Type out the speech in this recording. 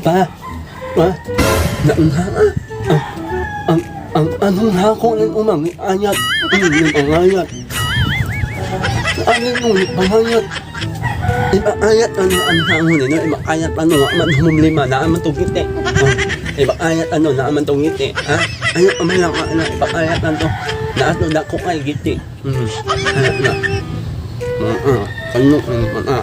Pa, pa, na, na, ang, ang, ang anong hako ng umang ayat, ang ayat. Ano nung pangayat? Iba ayat ano ang hangon no, iba ayat ano man humumlima na man tugite. Oh, iba ayat ano na man tugite, ha? Ayat man lang ano iba ayat ano na ato na ko ay giti. Ayat na. Ah, kanu ah.